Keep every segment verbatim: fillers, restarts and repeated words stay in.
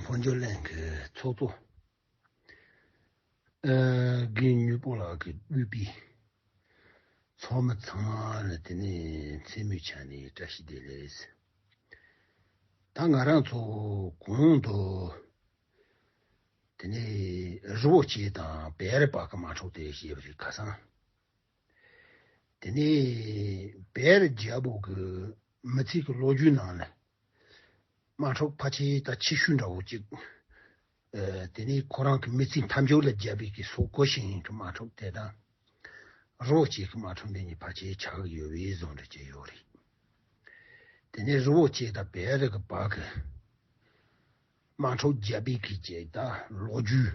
བོད་འབྱོར་གླིང་གི་ཚོགས་གཙོ། ཨ། རྒན་མྱུར་པོ་ལགས་ཀྱིས་དབུས་པའི་ཚོགས་མི་ཚང་མ་ལ་དེ་ནས་མཚན་མོའི་ཆ་ནས་བཀྲ་ཤིས་བདེ་ལེགས། ད་ང་རང་ཚོ་གོང་དུ་དེ་ནས་རི་བོ་ཆེ་དང་བེ་རི་བར་གྱི་དམག་འཁྲུག་དེ་བཤད་པ་རེད། ཁ་སང་དེ་ནས་བེ་རི་རྒྱལ་པོ་གི་མི་ཚེ་གི་ལོ་རྒྱུས་ནང་ལ། དམག་འཁྲུག་ཕལ་ཆེར་ད་ཆེ་ཤོས་འདྲ་བོ་ཅིག་ཨ། དེ་ནས་ཁོ་རང་གི་མི་ཚེ་མཐའ་མཇུག་ལ་རྒྱལ་པོ་གི་སྲོག་བསྐོར་ཞིང་གི་དམག་འཁྲུག་དེ་དང་། རི་བོ་ཆེ་གི་དམག་འཁྲུག་འདི་གཉིས་ཕལ་ཆེར་ཆགས་ཀྱི་ཡོད་པའི་བཟོ་འདྲ་ཅིག་ཡོད་རེད། དེ་ནས་རི་བོ་ཆེ་དང་བེ་རི་གི་བར་གྱི་དམག་འཁྲུག་རྒྱལ་པོ་གི་ཅིག་ད་ལོ་རྒྱུས།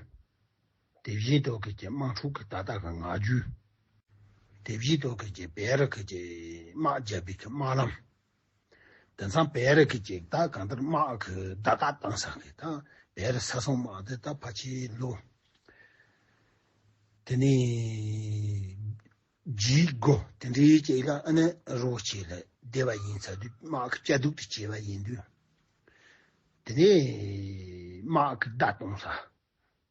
དེ་བཞིན་དུ་གི་ཅིག་དམག་འཁྲུག་གི་ད་ལྟ་གི་ངག་རྒྱུན། དེ་བཞིན་དུ་གི་ཅིག་བེ་རི་གི་ཅིག་དམག་རྒྱལ་པོ་གི་དམག་ལམ། དེང་སང་བེ་རི་གི་ཅིག་ད་གང་ལྟར་དམག་གི་བརྡ་རྟགས་བཏང་ས་གི་ད་བེ་རི་ས་སྲུང་དམག་དེ་ད་ཕལ་ཆེར་ལོ། དེ་ནས་ཇི་དགུ་དེ་འདྲའི་ཅིག་ལ་ཨ་ནི་རི་བོ་ཆེ་ལ་བསྡད་པ་ཡིན་ཚར་དུས་དམག་གི་བཅའ་སྡུད་དུ་བྱས་པ་ཡིན་དུས། དེ་ནས་དམག་གི་བརྡ་གཏོང་ས།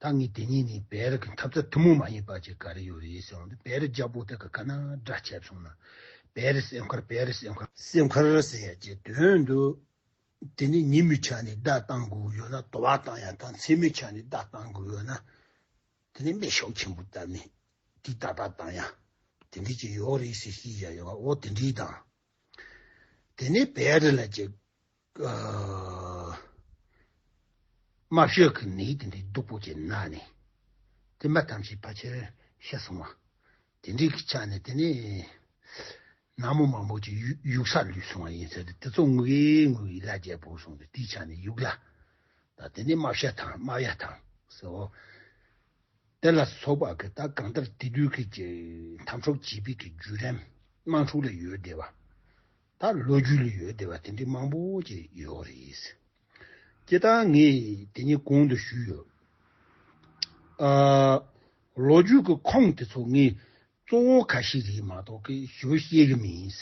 ད་ངས་དེ་གཉིས་ནི་བེ་རི་གི་འཐབ་རྩོད་ཐུན་མོང་མ་ཡིན་པ་ཅིག་ག་རེ་ཡོད་རེད་ཟེར་བ་འདི་བེ་རི་རྒྱལ་པོ་དེ་གི་ཁ་ན་དགྲ་ཆབ་སོང་ན། བེ་རི་སེམས་ཁར་བེ་རི་སེམས་ཁར་སེམས་ཁར་ཟེར་ཡ་ཅིག་དོན་དུ། དེ་ནི་ཉིན་མོའི་ཆ་ནས་བརྡ་བཏང་དགོས་ཡོད་ན། དུ་བ་བཏང་ཡ་དང་མཚན་མོའི་ཆ་ནས་བརྡ་བཏང་དགོས་ཡོད་ན། དེ་ནི་མེ་ཤུགས་ཆེན་པོ་བཏབ་ནས་དེ་ཏག་ཏག་བཏང་ཡ། དེ་འདྲ་ཅིག་ཡོད་རེད་ཟེར་ཤེས་ཡ་ཡོད་པ། འོ་དེ་འདྲའི་དང་། དེ་ནས་བེ་རི་ལ་ཅིག་ཨ། རྨ་བྱའི་གི་ནད་དེ་འདྲའི་སྡུག་པོ་ཅིག་ན་ནས། དེ་མ་ཐམས་ཅད་ཕལ་ཆེར་ཤི་སོང་བ། དེ་འདྲའི་གི་ཆ་ནས་དེ་ནས་ནག་མོ་མང་པོ་ཅིག་ཡུག་ཡུག་ས་ལུས་སོང་བ་ཡིན་ཟེར་ཏེ། དེ་ཚོ་ངུ་གི་ངུ་གི་ལ་རྒྱལ་པོ་སོང་སྟེ། དེའི་ཆ་ནས་ཡུག་ལ། ད་དེ་ནས་རྨ་བྱ་དང་རྨ་བྱ་དང་ཟེར་བ། དེ་ལ་སོགས་པ་གི་ད་གང་ལྟར་དེ་དུས་ཀྱི་ཅིག་འཐབ་འཁྲུག་བྱེད་པའི་གི་བརྒྱུད་རིམ། དམག་འཁྲུག་ལ་ཡོད་བསྡད་པ། ད་ལོ་རྒྱུས་ལ་ཡོད་བསྡད་པ་དེ་འདྲའི་མང་པོ་ཅིག་ཡོད་རེད། སྤྱིར་བཏང་ངས་དེ་ཉིད་གོང་དུ་ཞུས་ཡོད། ཨ། ལོ་རྒྱུས་ཀྱི་ཁུངས་དེ་ཚོ་ངས་གཙོ་བོ་ཁ་ཤས་རེད་མ་གཏོགས་ཀྱི་ཞེ་པོ་ཤེས་ཀྱི་མིན།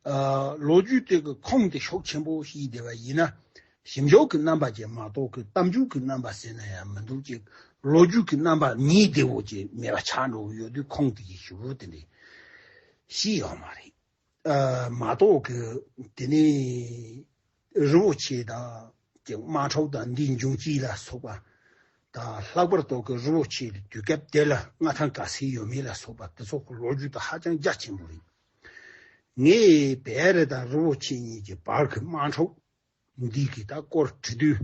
ཨ། ལོ་རྒྱུས་དེ་གི་ཁུངས་དེ་ཤུགས་ཆེན་པོ་ཤེས་བསྡད་པ་ཡིན་ན། ཞིབ་འཇུག་གི་རྣམ་པ་ཅན་མ་གཏོགས་ཀྱི་གཏམ་རྒྱུད་ཀྱི་རྣམ་པ་ཟེར་ན་ཡང་མི་འདུག་ཅིག་ལོ་རྒྱུས་ཀྱི་རྣམ་པ་ཉིད་བདེ་བོ་ཅིག་མེད་པ་ཆགས་འགྲོ་གི་ཡོད་དུས། ཁུངས་དེ་གི་ཞེ་པོ་དེ་འདྲ་ཤེས་ཡོད་མ་རེད། ཨ། མ་གཏོགས་ཀྱི་དེ་ནས་རི་བོ་ཆེ་དང་ཀྱི་དམག་འཁྲུག་དང་འདིའི་འབྱུང་རྐྱེན་ལ་སོགས་པ་དང་། ལྷག་པར་དུ་ཀྱི་རི་བོ་ཆེ་དུས་སྐབས་དེ་ལ་མངའ་ཐང་ག་ཚད་ཡོད་མེད་ལ་སོགས་པ་དེ་ཚོ་གི་ལོ་རྒྱུས་དེ་ཧ་ཅང་རྒྱ་ཆེན་པོ་རེད། ངས་བལ་རི་དང་རི་བོ་ཆེ་གཉིས་ཀྱི་བར་གྱི་དམག་འཁྲུག་འདི་གི་ད་སྐོར་བྲིས་དུས།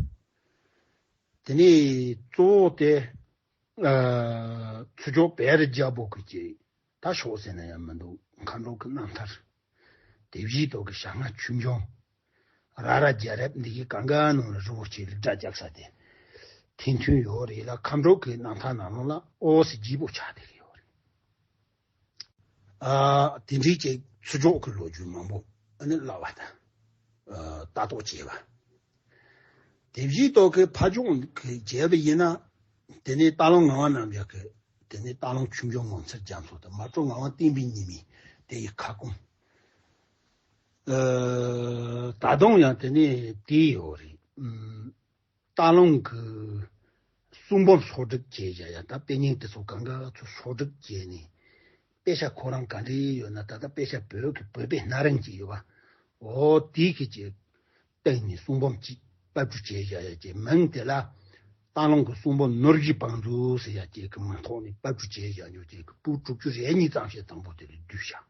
དེ་ནས་གཙོ་བོ་དེ། ཨ། ཚུར་ཕྱོགས་བལ་རི་རྒྱལ་པོ་གི་ཅིག་ད་ཕྱོགས་ཟེར་ན་ཡང་མི་འདུག་མཁའ་འགྲོ་གི་རྣམ་ཐར། དེ་བཞིན་དུ་གི་ཞྭ་ལྔ་ཆོས་འབྱུང་། ར་ར་རྒྱལ་རབས་འདི་གི་གང་ག་ནང་ལ་རི་བོ་ཆེ་ལ་སྒྲ་རྒྱག་ས་དེ་ཐེར་འདོན་ཡོད་རེད་ལ། མཁའ་འགྲོ་གི་རྣམ་ཐར་ནང་ལོགས་ལ་ཨོ་སི་ལྗིད་པོ་ཆགས་བསྡད་ཀྱི་ཡོད་རེད། ཨ། དེ་འདྲའི་ཅིག་ཚུར་ཕྱོགས་ཀྱི་ལོ་རྒྱུས་མང་པོ་ཨ་ནི་ལབ་པ་དང་། ཨ། ལྟ་རྟོག་བྱས་པ། དེ་བཞིན་དུ་གི་ཕ་ཕྱོགས་ཀྱི་བྱས་པ་ཡིན་ན། དེ་ནས་སྟག་ལུང་ངག་དབང་རྣམ་རྒྱལ་གྱི། དེ་ནས་སྟག་ལུང་ཆོས་འབྱུང་ངོ་མཚར་རྒྱ་མཚོ་དང་། མ་སྤྲོ་ངག་དབང་བསྟན་པའི་ཉི་མའི་དེ་ཡི་ཁ་སྐོང་། ཨ། ད་དུང་ཡང་དེ་ནས་དེ་ཡོད་རེད། ཨུམ། སྟག་ལུང་གི་གསུང་འབུམ་སོ་བསྒྲིགས་བྱས་བཞག་ཡ། ད་དཔེ་རྙིང་དེ་ཚོ་གང་ག་ཚོ་སོ་བསྒྲིགས་བྱས་ནས། དཔེ་ཆ་ཁོ་རང་ག་འདྲ་ཡོད་ན། ད་ལྟ་དཔེ་ཆ་བོད་ཀྱི་བོད་པའི་སྣ་རིང་ཅིག་ཡོད་པ། འོ་དེ་གི་ཅིག་སྟེང་ནས་གསུང་འབུམ་ཅིག་པར་སྐྲུན་བྱས་བཞག་ཡ་ཅིག་མིང་དེ་ལ་སྟག་ལུང་གི་གསུང་འབུམ་ནོར་བཞིའི་བང་མཛོད་ཟེར་ཡ་ཅིག་གི་མིང་ཐོག་ནས་པར་སྐྲུན་བྱས་བཞག་ཡོད། ཅིག་གི་པོད་དྲུག་ཅུ་རེ་གཉིས་ཙམ་ཞིག་དང་པོ་དེ་ལ་བསྡུས་བཞག་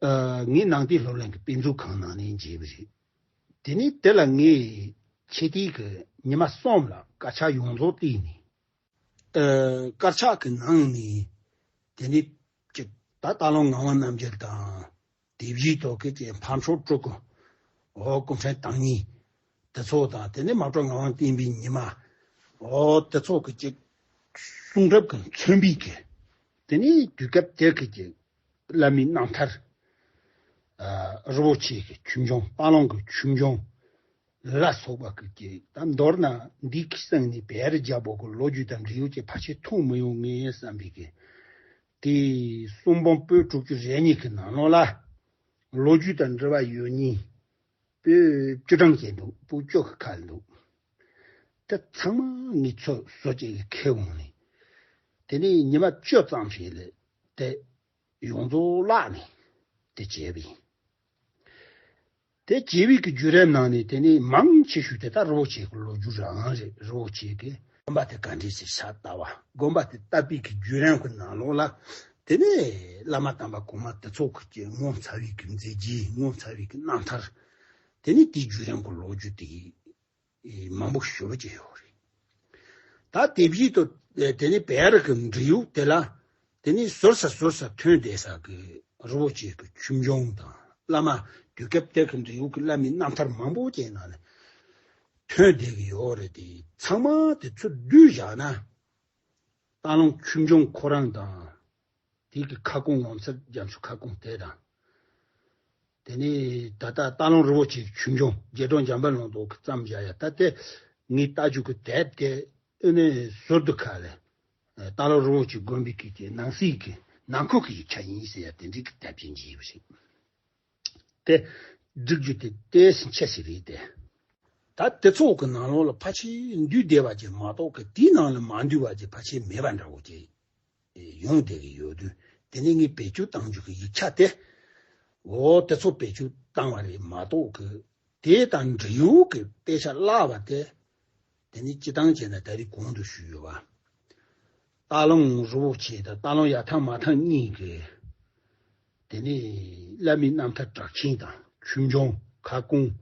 ཨ། ངས་ནང་བསྟན་སློབ་གླིང་གི་དཔེ་མཛོད་ཁང་ནང་ནས་མཇལ་བ་རེད། དེ་ནས་དེ་ལ་ངས་ཆེད་དུ་གི་ཉི་མ་གསུམ་ལ་དཀར་ཆག་ཡོངས་རྫོགས་བལྟས་ནས། ཨ། དཀར་ཆག་གི་ནང་ནས་དེ་ནས་ཅིག་ད་སྟག་ལུང་ངག་དབང་རྣམ་རྒྱལ་དང་། དེ་བཞིན་དུ་གི་ཅིག་ཕམ་ཆོས་སྤྲུལ་སྐུ། འོ་སྐུ་ཕྲེང་དང་ཉིད་དེ་ཚོ་དང་། དེ་ནས་མ་སྤྲོ་ངག་དབང་བསྟན་པའི་ཉི་མ། འོ་དེ་ཚོ་གི་ཅིག་གསུང་རབ་ཀྱི་མཚོན་པའི་གི། དེ་ནས་དུས་སྐབས་དེ་གི་ཅིག་བླ་མའི་རྣམ་ཐར། ཨ། རི་བོ་ཆེ་གི་ཆོས་འབྱུང་། སྟག་ལུང་གི་ཆོས་འབྱུང་ལ་སོགས་པ་གི་ཅིག་ད་མདོར་ན་འདི་གི་སྟེང་ནས་བལ་རི་རྒྱལ་པོ་གི་ལོ་རྒྱུས་དང་འབྲེལ་ཡོད་ཅིག་ཕལ་ཆེར་མཐོང་མི་ཡོང་ངེས་བསམ་པའི་གི། དེ་གསུང་འབུམ་པོད་དྲུག་ཅུ་རེ་གཉིས་ཀྱི་ནང་ལོགས་ལ་ལོ་རྒྱུས་དང་འབྲེལ་བ་ཡོད་མཁན་པོད་བཅུ་གྲངས་ཅིག་འདུག་པོད་བཅུ་གི་ཁ་ལ་འདུག་དེ་ཚང་མ་ངས་ཚོ་བཟོ་བྱེད་ཀྱི་ཁེ་འོང་ནས། དེ་ནས་ཉི་མ་བཅུ་ཙམ་ཞིག་ལ་དེ་ཡོངས་རྫོགས་བརླག་ནས་དེ་བྱས་པ་ཡིན། དེ་བྱས་པའི་གི་བརྒྱུད་རིམ་ནང་ནས་དེ་ནས་མང་ཆེ་ཤོས་དེ་ད་རི་བོ་ཆེ་གི་ལོ་རྒྱུས་རང་རེད། རི་བོ་ཆེ་གི་དགོན་པ་དེ་ག་འདྲས་སེ་ཤ་ལྟ་བ། དགོན་པ་དེ་བཏབ་པའི་གི་བརྒྱུད་རིམ་གི་ནང་ལོགས་ལ། དེ་ནས་བླ་མ་དམ་པ་གོང་མ་དེ་ཚོ་གི་ངོ་མཚར་བའི་གི་མཛད་རྗེས། ངོ་མཚར་བའི་གི་རྣམ་ཐར། དེ་ནས་དེའི་བརྒྱུད་རིམ་གི་ལོ་རྒྱུས་དེ་མང་པོ་ཞེ་པོ་ཅིག་ཡོད་རེད། ད་དེ་བཞིན་དུ་དེ་ནས་བོད་རིགས་ཀྱི་འབྲེལ་ཡོད་དེ་ལ། དེ་ནས་ཟུར་ས་ཟུར་ས་ཐོན་བསྡད་ས་གི་རི་བོ་ཆེ་གི་ཆོས་འབྱུང་དང་། བླ་མ་དུས་སྐབས་དེ་གི་འབྲེལ་ཡོད་ཀྱི་བླ་མའི་རྣམ་ཐར་མང་པོ་ཅིག་ནང་ལ་ཐོན་བསྡད་ཀྱི་ཡོད་རེད། དེ་ཚང་མ་དེ་ཚོ་བསྡུས་བཞག་ན། སྟག་ལུང་ཆོས་འབྱུང་ཁོ་རང་དང་། དེ་གི་ཁ་སྐོང་ངོ་མཚར་རྒྱ་མཚོའི་ཁ་སྐོང་དེ་དང་། དེ་ནས་ད་ལྟ་སྟག་ལུང་རི་བོ་ཆེའི་ཆོས་འབྱུང་རྗེ་དྲུང་འཇམ་དཔལ་ལུང་རྟོགས་ཀྱིས་བརྩམས་བཞག་ཡ། ད་དེ་ངས་ལྟ་རྒྱུ་གི་དེབ་དེ་ཨེ་ནས་ཟུར་དུ་ཁ་ལས། སྟག་ལུང་རི་བོ་ཆེ་དགོན་པའི་གི་ནང་གསེས་ཀྱི་ནང་ཁུལ་གྱི་ཡིག་ཆ་ཡིན་ཟེར་ཡ་དེ་འདྲའི་གི་དེབ་ཅིག་མཇལ་བ་ཞིག་དེ་སྒྲིག་རྒྱུ་དེ་ཏོག་ཙམ་ཆེ་ཞིག་རེད་དེ། ད་དེ་ཚོ་གི་ནང་ལོགས་ལ་ཕལ་ཆེར་འདུས་བསྡད་པ་ཅིག་མ་གཏོགས་གི་དེའི་ནང་ལ་མ་འདུས་པ་ཅིག་ཕལ་ཆེར་མེད་པ་འདྲ་བོ་ཅིག་ཡོང་བསྡད་ཀྱི་ཡོད་དུས། དེ་ནས་ངས་བེད་སྤྱོད་གཏང་རྒྱུ་གི་ཡིག་ཆ་དེ། འོ་དེ་ཚོ་བེད་སྤྱོད་བཏང་བ་རེད་མ་གཏོགས་གི། དེ་དང་འབྲེལ་ཡོད་ཀྱི་དཔེ་ཆ་བཀླགས་པ་དེ། དེ་ནས་སྤྱིར་བཏང་བྱས་ན་ད་རེས་གོང་དུ་ཞུས་ཡོད་པ། སྟག་ལུང་རི་བོ་ཆེ་དང་སྟག་ལུང་ཡར་ཐང་མར་ཐང་གཉིས་ཀྱི། དེ་ནས་བླ་མའི་རྣམ་ཐར་གྲགས་ཆེན་དང་ཆོས་འབྱུང་ཁ་སྐོང་།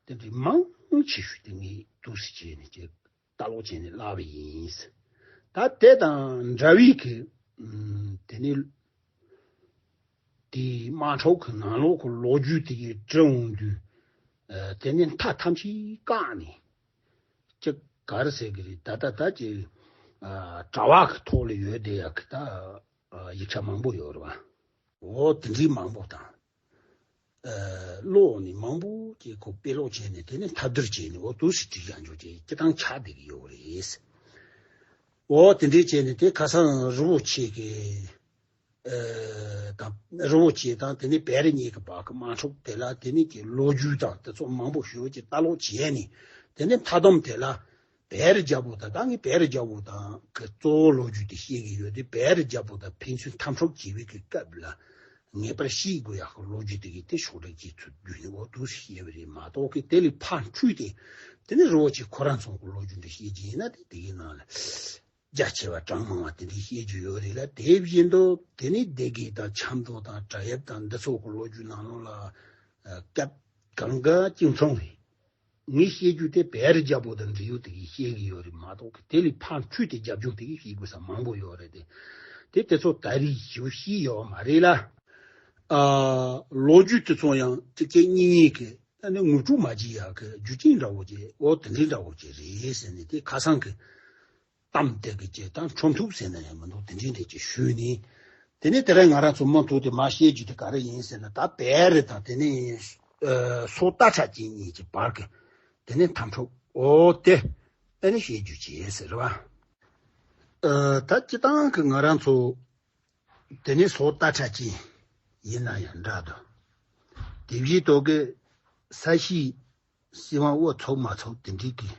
དེ་འདྲའི་མང་ཆེ་ཤོས་དེ་ངས་འདུག་སེ་བྱས་ནས་ཀྱི་ལྟ་ཀློག་བྱས་ནས་བཀླགས་པ་ཡིན། ད་དེ་དང་འདྲ་བའི་གི། ཨམ། དེ་ནས་དེའི་དམག་འཁྲུག་གི་ནང་ལོགས་ཀྱི་ལོ་རྒྱུས་དེ་གའི་དྲི་འོང་དུས། ཨ། དེ་ནས་མཐའ་ཐམས་ཅད་བཀག་ནས། ཅིག་ག་རེ་ཟེར་གི་རེད། ད་ལྟ་ད་ཅིག་ཨ། དྲ་བ་གི་ཐོག་ལ་ཡོད་བསྡད་ཡག་གི་ད། ཨ། ཡིག་ཆ་མང་པོ་ཡོད་རེད་བ། འོ་དེ་འདྲའི་མང་པོ་དང་། ཨ། ཀློག་ནས་མང་པོ་ཅིག་ཁོ་དཔེ་ཀློག་བྱས་ནས། དེ་ནས་མཐའ་བསྡུར་བྱས་ནས། འོ་འདུག་སེ་བྲིས་ཡག་འཇོག་བྱས། སྤྱིར་བཏང་ཆགས་བསྡད་ཀྱི་ཡོད་རེད། འོ་དེ་འདྲས་བྱས་ནས་དེ་ཁ་སང་རི་བོ་ཆེ་གི། ཨ། དང་རི་བོ་ཆེ་དང་དེ་ནས་བོད་རིགས་གཉིས་ཀྱི་བར་གྱི་དམག་འཁྲུག་དེ་ལ། དེ་ནས་ཀྱི་ལོ་རྒྱུས་དང་དེ་ཚོ་མང་པོ་ཞེ་པོ་ཅིག་ལྟ་ཀློག་བྱས་ནས། དེ་ནས་མཐའ་སྡོམ་དེ་ལ། བོད་རྒྱལ་པོ་དང་། ད་ངས་བོད་རྒྱལ་པོ་དང་གི་གཙོ་བོ་ལོ་རྒྱུས་དེ་བཤད་ཀྱི་ཡོད་དེ། བོད་རྒྱལ་པོ་དང་ཕན་ཚུན་འཐབ་འཁྲུག་བྱེད་པའི་གི་སྐབས་ལ་ངེས་པར་ཤེས་དགོས་ཡག་གི་ལོ་རྒྱུས་དེ་གའི་དེ་ཕྱོགས་སྒྲིག་བྱས་ཚུལ་བརྒྱུད་ནས། འོ་འདུག་སེ་བཤད་པ་རེད་མ་གཏོགས་གི། དེ་ལས་ཕར་འཕྲོས་ཏེ་དེ་ནས་རི་བོ་ཆེ་ཁོ་རང་ཚོ་གི་ལོ་རྒྱུས་འདི་བཤད་རྒྱུ་ཡིན་ན། དེ་དེ་གའི་ནང་ལ་རྒྱ་ཆེ་བ་གྲངས་མང་བ་དེ་འདྲའི་བཤད་རྒྱུ་ཡོད་རེད་ལ། དེ་བཞིན་དུ་དེ་ནས་སྡེ་དགེ་དང་ཆབ་མདོ་དང་བྲག་གཡབ་དང་འདི་ཚོ་གི་ལོ་རྒྱུས་ནང་ལོགས་ལ། ཨ། སྐབས་གང་ག་གཅིག་མཚུངས་རེད། ངས་བཤད་རྒྱུ་དེ་བོད་རྒྱལ་པོ་དང་འབྲེལ་ཡོད་དེ་གའི་བཤད་ཀྱི་ཡོད་རེད་མ་གཏོགས་གི། དེ་ལས་ཕར་འཕྲོས་ཏེ་རྒྱབ་ལྗོངས་དེ་གའི་བཤད་དགོས་ས་མང་པོ་ཡོད་རེད་དེ། དེ་དེ་ཚོ་ད་རེས་ཞུ་ཤེས་ཡོད་མ་རེད་ལ། ཨ། ལོ་རྒྱུས་དེ་ཚོ་ཡང་གཅིག་གཅིག་གཉིས་གཉིས་ཀྱི་ཨ་ནི་ངོ་སྤྲོད་མ་བྱེད་ཡག་གི་རྒྱུ་རྐྱེན་འདྲ་བོ་ཅིག་འོ་དེ་འདྲའི་འདྲ་བོ་ཅིག་རེད་ཟེར་ནས། དེ་ཁ་སང་གི་གཏམ་དེ་གི་ཅིག་དང་འཕྲོ་མཐུད་ཟེར་ན་ཡང་མི་འདུག་དེ་འདྲའི་འདྲ་ཅིག་ཞུས་ནས། དེ་ནས་དེ་རིང་ང་རང་ཚོ་མུ་མཐུད་དེ་མར་བཤད་རྒྱུ་དེ་ག་རེ་ཡིན་ཟེར་ན། ད་བོད་རིགས་དང་དེ་ནས། ཨ། སོག་སྟག་ཁྲ་ཅན་གཉིས་ཀྱི་བར་གྱི་དེ་ནས་འཐབ་འཁྲུག་འོ་དེ་ཨ་ནི་བཤད་རྒྱུ་བྱས་ཟེར་བ། ཨ། ད་སྤྱིར་བཏང་གི་ང་རང་ཚོ་དེ་ནས་སོག་སྟག་ཁྲ་ཅན་ཡིན་ན་ཡང་འདྲ་འདུག་དེ་བཞིན་དུ་གི་ས་གཤིས་སྲིད་དབང་འོག་ཚུད་མ་ཚུད་དེ་འདྲའི་གི་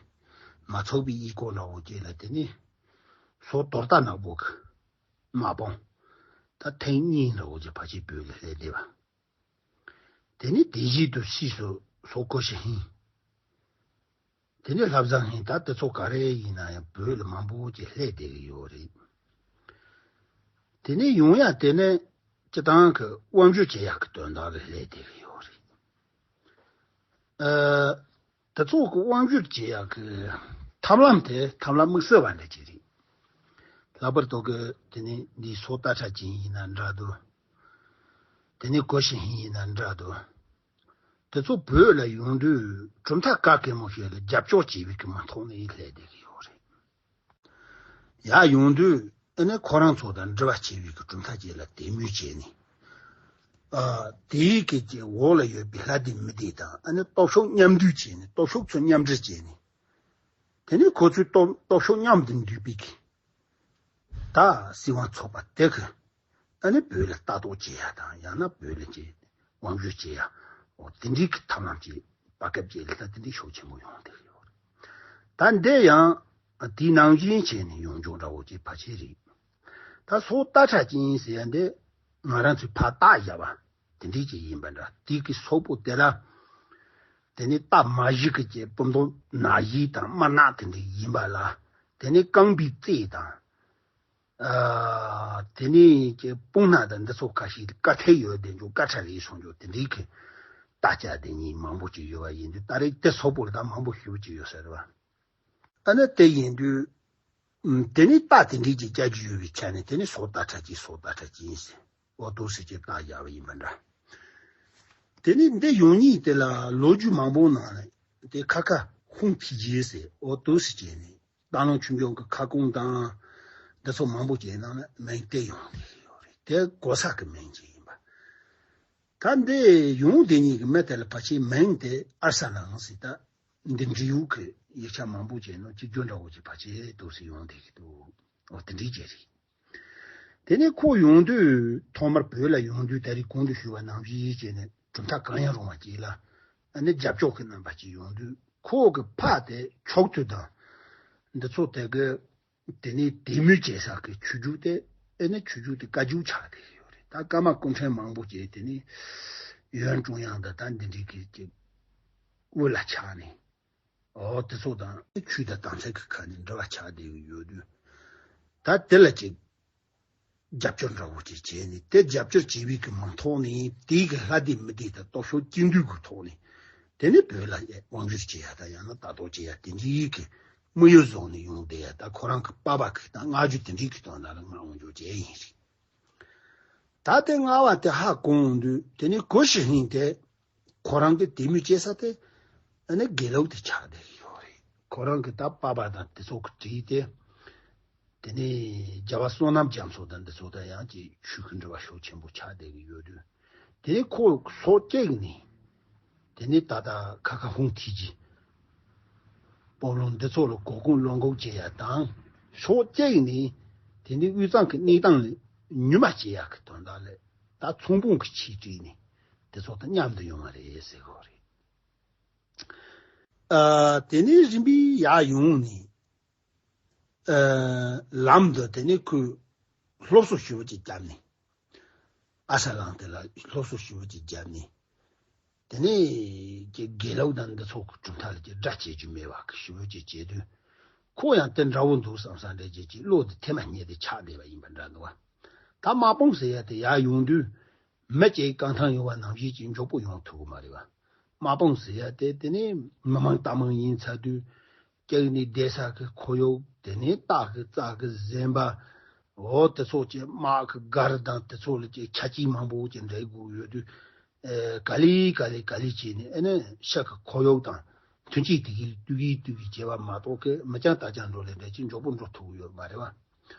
མ་ཚུད་པའི་གཡས་སྐོར་འདྲ་བོ་ཅིག་ལ། དེ་ནས་སོག་རྡོ་སྟག་ནག་པོ་གི་དམག་དཔུང་ད་ཐེངས་གཉིས་འདྲ་བོ་ཅིག་ཕལ་ཆེར་བོད་ལ་སླེབས་བསྡད་པ། དེ་ནས་དེ་བཞིན་དུ་ཕྱིས་སུ་སོག་ཀོ་ཤི་ཧིན། དེ་ནས་ལྷ་བཟང་ཧིན། ད་དེ་ཚོ་ག་རེ་ཡིན་ན་ཡང་བོད་ལ་མང་པོ་ཅིག་སླེབས་བསྡད་ཀྱི་ཡོད་རེད། དེ་ནས་ཡོང་ཡ་དེ་ནས་སྤྱིར་བཏང་གི་དབང་སྒྱུར་བྱེད་ཡག་གི་དོན་དག་ལ་སླེབས་བསྡད་ཀྱི་ཡོད་རེད། ཨ། དེ་ཚོ་གི་དབང་སྒྱུར་བྱེད་ཡག་གི་ཐབས་ལམ་དེ་ཐབས་ལམ་དམིགས་བསལ་བ་འདྲ་ཅིག་རེད། ལྷག་པར་དུ་གི་དེ་ནས་འདི་སོག་སྟག་ཁྲ་ཅན་ཡིན་ན་འདྲ་འདུག་དེ་ནས་ཀོ་ཤི་ཧིན་ཡིན་ན་འདྲ་འདུག་དེ་ཚོ་བོད་ལ་ཡོང་དུས་གྲུབ་མཐའ་ག་གེ་མོ་ཞིག་ལ་རྒྱབ་སྐྱོར་བྱེད་པའི་གི་མིང་ཐོག་ནས་སླེབས་བསྡད་ཀྱི་ཡོད་རེད། ཡར་ཡོང་དུས་ཨ་ནི་ཁོ་རང་ཚོ་དང་འབྲེལ་བ་བྱེད་པའི་གི་གྲུབ་མཐའ་ཅིག་ལ་དད་མོས་བྱས་ནས། ཨ། དེའི་གི་ཅིག་འོག་ལ་ཡོད་པའི་ལྷ་སྡེ་མི་སྡེ་དང་ཨ་ནི་སྟོབས་ཤུགས་མཉམ་འདུས་བྱས་ནས། སྟོབས་ཤུགས་ཚོ་མཉམ་འབྲེལ་བྱས་ནས། དེ་ནས་ཁོ་ཚོའི་སྟོབས་སྟོབས་ཤུགས་མཉམ་དུ་འདུས་པའི་གི་ད་སྲིད་དབང་ཚོགས་པ་དེ་གི་ཨ་ནི་བོད་ལ་ལྟ་རྟོག་བྱེད་ཡ་དང་། ཡང་ན་བོད་ལ་ཅིག་དབང་སྒྱུར་བྱེད་ཡ། འོ་དེ་འདྲའི་གི་ཐབས་ལམ་ཅིག་བར་སྐབས་ཅིག་ལ་ད་དེ་འདྲའི་ཤུགས་ཆེན་པོ་ཡོང་བསྡད་ཀྱི་ཡོད་རེད། ད་ ད་འདི་ཡང་དེའི་ནང་བཞིན་བྱས་ནས་ཡོང་འཇོག་འདྲ་བོ་ཅིག་ཕལ་ཆེར་རེད། ད་སོག་སྟག་ཁྲ་ཅན་ཟེར་ཡ་འདི་ང་རང་ཚོས་ཕར་རྟགས་བཞག་པ་དེ་འདྲས་ཅིག་ཡིན་པ་འདྲ། དེ་གི་སོག་པོ་དེ་ལ་དེ་ནས་རྟ་མ་བཞི་གི་ཀྱི་སྤུ་མདོག་ནག་བཞི་དང་དམར་ནག་དེ་འདྲས་ཡིན་པ་ལ། དེ་ནས་རྐང་པའི་རྩེ་དང་། ཨ། དེ་ནས་ཀྱི་དཔུང་སྣ་དང་འདི་ཚོ་ཁ་ཤས་དཀར་ཐལ་ཡོད་དེ་འཇོག་དཀར་ཁྲ་རེད་སོང་འཇོག་དེ་འདྲའི་གི་རྟགས་ཅན་དེ་གཉིས་མང་པོ་ཅིག་ཡོད་པ་ཡིན་དུས། ད་རེས་དེ་སོག་པོ་ལ་ད་མང་པོ་ཞེ་པོ་ཅིག་ཡོད་ས་རེད་པ། ཨ་ནི་དེ་ཡིན་དུས། ཨམ། དེ་ནས་རྟགས་དེ་འདྲའི་ཅིག་བཅའ་རྒྱུ་ཡོད་པའི་ཆ་ནས་དེ་ནས་སོག་སྟག་ཁྲ་ཅན་སོག་སྟག་ཁྲ་ཅན་ཟེར། འོ་དོ་ཟེར་གྱི་རྟགས་བཞག་པ་ཡིན་པ་འདྲ། དེ་ནས་འདི་ཡོང་ཉིད་དེ་ལ་ལོ་རྒྱུས་མང་པོ་ནང་ནས་དེ་ཁ་ཁ་ཧུང་ཐི་ཇེ་ཟེར། འོ་དོ་ཟེར་གྱི་ནས། སྟག་ལུང་ཆོས་འབྱུང་གི་ཁ་སྐོང་དང་། འདི་ཚོ་མང་པོ་ཅིག་ནང་ན་མིང་དེ་ཡོང་བསྡད་ཡོད་རེད། དེ་གོ་ས་གི་མིང་ཅིག་ཡིན་པ། ད་འདི་ཡོང་བསྡད་ཉིད་ཀྱི་མི་དེ་ལ་ཕལ་ཆེར་མིང་དེ་ཨར་ས་ལང་ཟེར། ད་འདི་འབྲི་ཡུལ་གྱི་ཡིག་ཆ་མང་པོ་ཅིག་ནང་གཅིག་གྱུར་འདྲ་བོ་ཅིག་ཕལ་ཆེར་འདུག་སེ་ཡོང་བསྡད་ཀྱི་འདུག་འོ་དེ་འདྲའི་ཅིག་རེད། དེ་ནས་ཁོ་ཡོང་དུས་ཐོག་མར་བོད་ལ་ཡོང་དུས་ད་རེས་གོང་དུ་ཞུས་པ་ནང་བཞིན་བྱས་ནས་གྲུབ་མཐའ་གང་ཡང་རུང་བ་ཅིག་ལ། ཨ་ནི་རྒྱབ་སྐྱོར་གྱི་རྣམ་པ་ཅིག་ཡོང་དུས། ཁོ་གི་ཕ་དེ་ཕྱོགས་མཐུད་དང་འདི་ཚོ་དེ་གི། དེ་ནས་དད་མོས་བྱེད་ས་གི་ཆོས་བརྒྱུད་དེ། ཨ་ནི་ཆོས་བརྒྱུད་དེ་བཀའ་བརྒྱུད་ཆགས་བསྡད་ཡོད་རེད། ད་ཀརྨ་སྐུ་ཕྲེང་མང་པོ་ཅིག་དེ་ནས་ཡོན་ཀྲུང་དབྱང་དང་ད་འདི་འདྲའི་གི་ཅིག་དབུ་ལ་ཆགས་ནས། འོ་དེ་ཚོ་དང་ཆོས་དང་དམ་ཚིག་གི་ཁ་ནས་འབྲེལ་བ་ཆགས་བསྡད་ཀྱི་ཡོད་དུས། ད་དེ་ལ་ཅིག་རྒྱབ་སྐྱོར་འདྲ་བོ་ཅིག་བྱས་ནས། དེ་རྒྱབ་སྐྱོར་བྱས་པའི་གི་མིང་ཐོག་ནས་དེའི་གི་ལྷ་སྡེ་མི་སྡེ་དང་སྟོབས་ཤུགས་གཅིག་སྡུད་ཀྱི་ཐོག་ནས། དེ་ནས་བོད་ལ་དབང་སྒྱུར་བྱེད་ཡ་དང་ཡང་ན་ལྟ་རྟོག་བྱེད་ཡ་དེ་འདྲའི་གི་དམིགས་ཡུལ་བཟུང་ནས་ཡོང་བསྡད་ཡ། ད་ཁོ་རང་གི་པ་ཕ་གི་ད་སྔ་རྒྱུད་དེ་འདྲའི་གི་དོན་དག་ལ་ང་དབང་སྒྱུར་བྱས་ཡིན་རེད། ད་དེ་སྔ་བ་དེ་ཧ་གོ་ཡོང་དུས། དེ་ནས་གོ་ཤི་ཧིན་དེ་ཁོ་རང་གི་དད་མོས་བྱེད་ས་དེ་ཨ་ནི་དགེ་ལུགས་དེ་ཆགས་བསྡད་ཀྱི་ཡོད་རེད། ཁོ་རང་གི་ད་པ་ཕ་དང་དེ་ཚོ་གི་བྲིས་ཏེ། དེ་ནས་རྒྱལ་བ་བསོད་ནམས་རྒྱ་མཚོ་དང་འདི་ཚོ་དང་ཡང་ཅིག་ཆོས་ཀྱི་འབྲེལ་བ་ཤུགས་ཆེན་པོ་ཆགས་བསྡད་ཀྱི་ཡོད་དུས། དེ་ནས་ཁོ་སོ་སྐྱེས་ནས། དེ་ནས་ད་ལྟ་ཁ་ཁ་ཧུང་ཐི་ཇི། སྤོ་ལོ་འདི་ཚོ་ལ་གོ་སྐོང་བློ་འགུག་བྱེད་ཡ་དང་། ཕྱོགས་གཅིག་ནས་དེ་ནས་དབུས་གཙང་གི་གནས་སྟངས་ལ་ཉུལ་མ་བྱེད་ཡ་གི་དོན་དག་ལ། ད་ཚོང་དཔོན་གྱི་ཆས་བྲིས་ནས་དེ་ཚོ་དང་མཉམ་དུ་ཡོང་བ་རེད་ཟེར་གོ་རེད། ཨ། དེ་ནས་རིམ་པས་ཡར་ཡོང་ནས། ཨ། ལམ་དུ་དེ་ནས་ཁོས་སློབ་གསོ་ཞེ་པོ་ཅིག་བརྒྱབ་ནས། ཨ་ས་ལང་དེ་ལ་སློབ་གསོ་ཞེ་པོ་ཅིག་བརྒྱབ་ནས། དེ་ནས་ཀྱི་དགེ་ལུགས་དང་འདི་ཚོ་གི་གྲུབ་མཐའ་ལ་ཀྱི་དགྲ་བྱེད་རྒྱུ་མེད་པ་གི་ཞེ་པོ་ཅིག་བྱེད་དུས། ཁོ་ཡང་དེ་འདྲ་བོ་འདུག་བསམ་བསམ་འདྲ་ཅིག་ཅིག་བློ་དེ་ཐེ་མ་ཉེ་དེ་ཆགས་བསྡད་པ་ཡིན་པ་འདྲ་འདུག་བ། ད་དམག་དཔུང་ཟེར་ཡ་དེ་ཡར་ཡོང་དུས། མི་གཅིག་རྐང་ཐང་ཡོང་བ་ནང་བཞིན་གྱི་མགྱོགས་པོ་ཡོང་ཐུབ་ཀྱི་མ་རེད་བ། དམག་དཔུང་ཟེར་ཡ་དེ་དེ་ནས་མི་མང་རྟ་མང་ཡིན་ཚར་དུས། སྐྱག་ནས་བསྡད་ས་གི་ཁོར་ཡུག་དེ་ནས་སྟག་གི་རྩྭ་གི་གཟན་པ། འོ་དེ་ཚོ་ཀྱི་དམག་གི་སྒར་དང་དེ་ཚོ་ལ་ཀྱི་ཆ་རྐྱེན་མང་པོ་ཀྱི་འདྲ་དགོས་ཡོད་དུས། ཨེ། ག་ལེ་ག་ལེ་ག་ལེ་བྱས་ནས། ཨ་ནི་ཤ་གི་ཁོར་ཡུག་དང་མཐུན་རྐྱེན་དེ་གི་ལ་ལྟོས་ཀྱི་ལྟོས་ཀྱི་བྱས་པ་མ་གཏོགས་ཀྱི་མི་རྐྱང་རྟ་རྐྱང་འགྲོ་ལས་འདྲ་ཅིག་མགྱོགས་པོ་འགྲོ་ཐུབ་ཀྱི་ཡོད་མ་རེད་བ།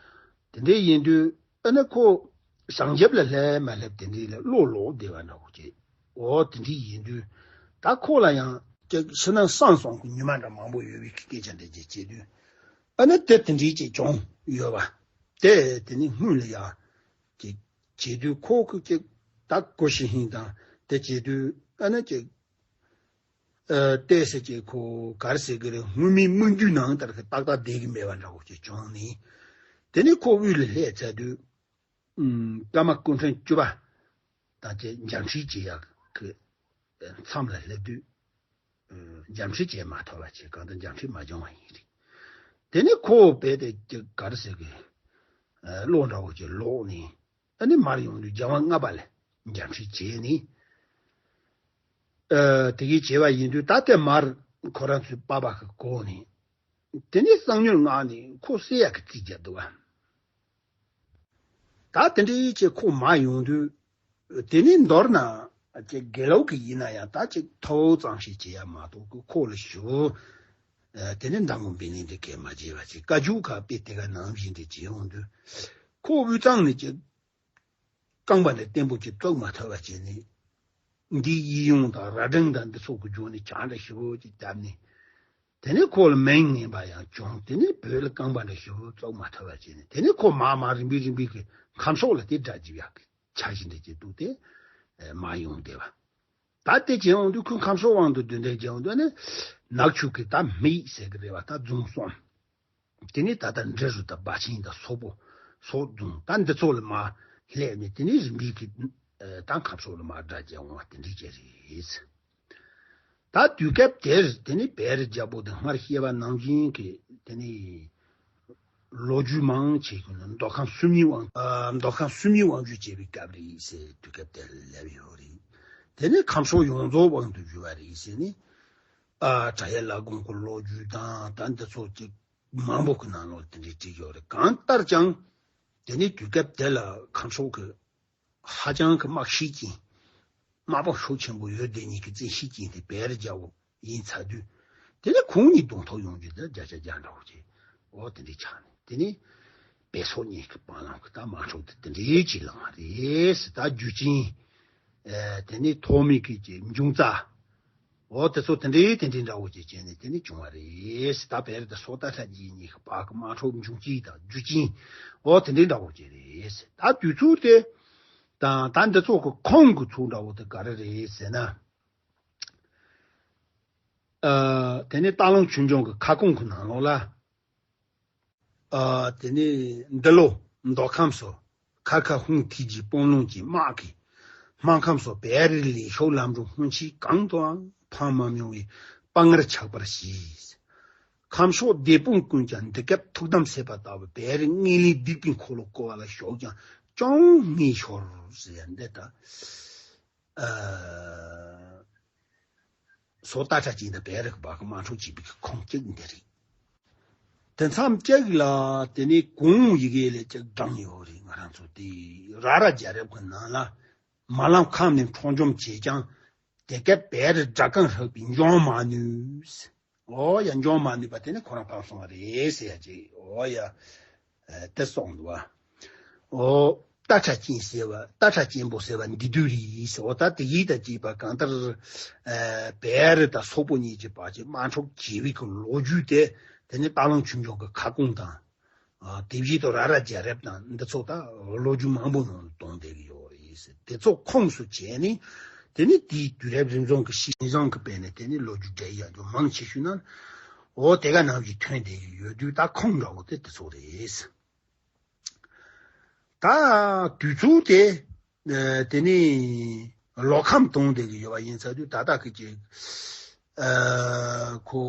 དེ་འདྲ་ཡིན་དུས། ཨ་ནི་ཁོ་བྱང་རྒྱབ་ལ་སླེབས་མ་སླེབས་དེ་འདྲའི་ལ་བློ་ལོག་བསྡད་པ་འདྲ་བོ་ཅིག་འོ་དེ་འདྲ་ཡིན་དུས། ད་ཁོ་ལ་ཡང་ཅིག་ཕྱི་ནང་གསང་གསུམ་གྱི་ཉི་མ་འདྲ་མང་པོ་ཡོད་པའི་སྐད་ཆ་འདྲ་ཅིག་བྱེད་དུས། ཨ་ནི་དེ་དེ་འདྲའི་ཅིག་བྱུང་ཡོད་པ། དེ་དེ་ནི་སྔོན་ལ་ཡང་ཅིག་བྱེད་དུས། ཁོ་གི་ཅིག་ད་གོ་ཤི་ཧིན་དང་དེ་བྱེད་དུས། ཨ་ནི་ཅིག་ཨ། ཏོག་ཙམ་ཅིག་ཁོ་ག་རེ་ཟེར་གི་རེད། སྔོན་མའི་མིག་རྒྱུད་ནང་ལྟར་གྱི་ཏག་ཏག་བསྡད་ཀྱི་མེད་པ་འདྲ་བོ་ཅིག་བྱུང་ནས། དེ་ནས་ཁོ་དབུས་ལ་སླེབས་ཚར་དུས། ཨུམ། ཀརྨ་སྐུ་ཕྲེང་བཅུ་པ་དང་ཅིག་མཇལ་འཕྲད་བྱེད་ཡག་གི་མཚམས་ལ་སླེབས་དུས། ཨ། མཇལ་འཕྲད་བྱེད་མ་ཐུབ་པ་བྱས། གང་ལྟར་མཇལ་འཕྲད་མ་བྱུང་བ་ཡིན་རེད། དེ་ནས་ཁོ་རྦད་དེ་ཅིག་ག་རེ་ཟེར་གི། ཨ། བློ་འདྲ་བོ་ཅིག་ལོག་ནས། ཨ་ནི་མར་ཡོང་དུས་རྒྱལ་དབང་ལྔ་པ་ལ་མཇལ་འཕྲད་བྱས་ནས། ཨ། དེ་གའི་བྱས་པ་ཡིན་དུས། ད་ལྟའི་མར་ཁོ་རང་ཚོའི་པ་ཕ་གི་གོ་ནས། དེ་ནས་གསང་མྱུལ་མངགས་ནས་ཁོ་བསད་ཡག་གི་རྩིས་རྒྱག་འདུག་བ། ད་དེ་འདྲའི་ཅིག་ཁོ་མར་ཡོང་དུས། དེ་ནས་མདོར་ན་ཅིག་དགེ་ལུགས་ཀྱི་ཡིན་ན་ཡང་ད་ཅིག་ཐོ་ཙམ་ཞིག་བྱེད་ཡ་མ་གཏོགས་ཀྱི་ཁོ་ལ་ཞུ། ཨ། དེ་ནས་འདམ་བུ་འབི་ནི་འདི་གས་མ་བྱས་པ་ཅིག་བཀའ་བརྒྱུད་ཁག་དཔེ་དེ་ག་ནང་བཞིན་དུ་བྱེད་ཡོང་དུས། ཁོ་དབུས་གཙང་ནས་ཅིག་རྐང་པ་འདི་བརྟན་པོ་ཅིག་བཙུགས་མ་ཐུབ་པ་བྱས་ནས། འདིའི་ཡིད་ཡོང་དང་རྭ་སྒྲེང་དང་འདི་ཚོ་གི་འཇོག་ནས་བྱ་འདྲ་ཞིབ་པོ་ཅིག་བརྒྱབ་ནས། དེ་ནས་ཁོ་ལ་མིང་ངན་པ་ཡང་བྱུང་། དེ་ནས་བོད་ལ་རྐང་པ་འདྲ་ཞིབ་པོ་བཙུགས་མ་ཐུབ་པ་བྱས་ནས། དེ་ནས་ཁོ་མར་མར་རིམ་པས་རིམ་པས་ཀྱི་ཁམས་ཕྱོགས་ལ་དེ་དགྲ་བཅོམ་ཡག་གི་འཆར་གཞི་འདྲ་ཅིག་འདུག་སྟེ། ཨེ། མར་ཡོང་བསྡད་པ། ད་དེ་བྱས་འོང་དུས་ཁོས་ཁམས་སོགས་དབང་དུ་བསྡུས་ནས་བྱས་འོང་དུས་ནི། ནག་ཆུ་གི་ད་སྨད་ཟེར་གི་རེད་བ། ད་རྫོང་གསུམ། དེ་ནས་ད་ལྟ་འབྲི་རུ་དང་སྦ་ཆེན་དང་སོག་པོ། སོག་རྫོང་ད་འདི་ཚོ་ལ་མར་སླེབས་ནས། དེ་ནས་རིམ་པས་ཀྱི་ད་ཁམས་སོགས་ལ་མར་དགྲ་བཅོམ་འོང་བ་དེ་འདྲ་ཅིག་རེད། ད་དུས་སྐབས་དེར་དེ་ནས་བེ་རི་རྒྱལ་པོ་དེ་སྔར་བཤད་པ་ནང་བཞིན་གྱི་དེ་ནས་ལོ་རྒྱུས་མང་ཆེ་ཤོས་ནི་མདོ་ཁམས་སུམ་གཉིས་དབང་། ཨ། མདོ་ཁམས་སུམ་གཉིས་དབང་སྒྱུར་བྱས་པའི་སྐབས་རེད་ཟེར་དུས་སྐབས་དེར་སླེབས་ཡོད་རེད། དེ་ནས་ཁམས་སོགས་ཡོངས་རྫོགས་དབང་དུ་བསྒྱུར་བ་རེད་ཟེར་ནས། ཨ། བྲག་གཡབ་བླ་སྒང་གི་ལོ་རྒྱུས་དང་ད་འདི་ཚོ་ཅིག་མང་པོ་གི་ནང་ལོགས་དེ་འདྲའི་བྲིས་ཡོད་རེད། གང་ལྟར་ཀྱང་དེ་ནས་དུས་སྐབས་དེ་ལ་ཁམས་སོགས་ཀྱི་ཧ་ཅང་གི་དམག་ཤུགས་ཅན། དམག་དཔུང་ཤུགས་ཆེན་པོ་ཡོད་བསྡད་མཁན་གྱི་བཙན་ཤེད་ཅན་དེ་བེ་རི་རྒྱལ་པོ་ཡིན་ཚར་དུས། དེ་ནས་ཁོང་གཉིས་གདོང་ཐུག་ཡོང་རྒྱུ་དེ་བརྒྱ་ཆ་བརྒྱ་འདྲ་བོ་ཅིག་འོ་དེ་འདྲའི་ཆགས་ནས། དེ་ནས་བེ་སོག་གཉིས་ཀྱི་བར་ལམ་གྱི་ད་དམག་འཁྲུག་དེ་དེ་འདྲའི་ཅིག་ལངས་པ་རེད་ཟེར། ད་རྒྱུ་རྐྱེན། ཨ། དེ་ནས་ཐོག་མའི་གི་ཅིག་འབྱུང་རྩ། འོ་དེ་ཚོ་དེ་འདྲའི་དེ་འདྲའི་འདྲ་བོ་ཅིག་བྱས་ནས་དེ་ནས་བྱུང་བ་རེད་ཟེར། ད་བེ་རི་དང་སོག་སྟག་ཁྲ་རྒྱན་གཉིས་ཀྱི་བར་གྱི་དམག་འཁྲུག་འབྱུང་རྐྱེན་དང་རྒྱུ་རྐྱེན། འོ་དེ་འདྲའི་འདྲ་བོ་ཅིག་རེད་ཟེར། ད་དུས་ཚོད་དེ་དང་ད་འདི་ཚོ་གི་ཁུངས་ཀྱི་ཚུལ་འདྲ་བོ་དེ་ག་རེ་རེད་ཟེར་ན། ཨ། དེ་ནས་སྟག་ལུང་ཆོས་འབྱུང་གི་ཁ་སྐོང་གི་ནང་ལོགས་ལ། ཨ། དེ་ནས་འདི་ལོ་མདོ་ཁམས་སུ་ཁར་ཁ་ཧུང་ཐིག་གི་དཔོན་སློང་གི་དམག་གིས་སྨར་ཁམས་སུ་བེ་རི་ལས་ཤོག་ལམ་འགྲོ་སྔོན་ཆད་གང་དུའང་འཕངས་མ་མྱོང་བའི་དཔའ་ངར་ཆགས་པར་བྱས། ཁམས་ཕྱོགས་སྡེ་དཔོན་ཀུན་ཀྱང་འདི་སྐབས་ཐུགས་དམ་ཟེར་བ་ལྟ་བུ་བེ་རི་ངན་ལས་སྡིག་པའི་འཁོར་ལོ་བསྐོར་བ་ལ་ཞོག་ཀྱང་ཅུང་ངེས་ཤོར་ཟེར་ཡ་འདི་ལྟ། ཨ། སོག་སྟག་ཁྲ་རྒྱན་དང་བེ་རི་གི་བར་གྱི་དམག་འཁྲུག་བྱས་པའི་ཁུངས་གཅིག་འདི་རེད། དེ་མཚམས་གཅིག་ལ་དེ་ནས་གུང་ཡི་གེ་ལས་གཅིག་བགྲངས་ཡོད་རེད། ང་རང་ཚོ་དེ་ར་ར་རྒྱལ་རབས་ཀྱི་ནང་ལ། མ་ལམ་ཁམས་ནས་འཕྲོག་འཇོམས་བྱས་ཀྱང་དེ་སྐབས་བེ་རི་དགྲ་རྐང་ཧྲག་པས་འཇོམས་མ་ནུས། འོ་ཡ། འཇོམས་མ་ནུས་པ་དེ་ནི་ཁོ་རང་ཕམ་སོང་བ་རེད་ཟེར་ཡ་ཅིག་འོ་ཡ། ཨ། དེ་གསུངས་འདུག་བ། འོ། སྟག་ཁྲ་རྒྱན་ཟེར་བ། སྟག་ཁྲ་རྒྱན་པོ་ཟེར་བ་འདི་དུས་རེད་ཟེར། འོ་ད་དེ་ཡིན་ད་ཅིག་པ་གང་ལྟར། ཨ། བེ་རི་དང་སོག་པོ་གཉིས་ཀྱི་བར་གྱི་དམག་འཁྲུག་བྱས་པའི་གི་ལོ་རྒྱུས་དེ། དེ་ནི་སྟག་ལུང་ཆོས་འབྱུང་གི་ཁ་སྐོང་དང་། ཨ། དེ་བཞིན་དུ་ར་ར་རྒྱལ་རབས་དང་འདི་ཚོ་ད་ལོ་རྒྱུས་མང་པོ་ནང་ལ་དོན་བསྡད་ཀྱི་ཡོད་རེད་ཟེར། དེ་ཚོ་ཁུངས་སུ་བྱས་ནས། དེ་ནི་དེའི་དུས་རབས་རིམ་བྱུང་གི་ཤིང་བཟང་གི་དཔེ་ནས་དེ་ནི་ལོ་རྒྱུས་འགྲེལ་ཡག་རྒྱུ་མང་ཆེ་ཤོས་ན། འོ་དེ་ག་ནང་བཞིན་ཐོན་བསྡད་ཀྱི་ཡོད་དུས་ད་ཁུངས་འདྲ་བོ་དེ་དེ་ཚོ་རེད། ད་དུས་ཚོད་དེ། ཨ། དེ་ནས་ལོ་ཁམས་དོན་བསྡད་ཀྱི་ཡོད་པ་ཡིན་ཚར་དུས་ད་ལྟ་གི་ཅིག་ཨ། ཁོ་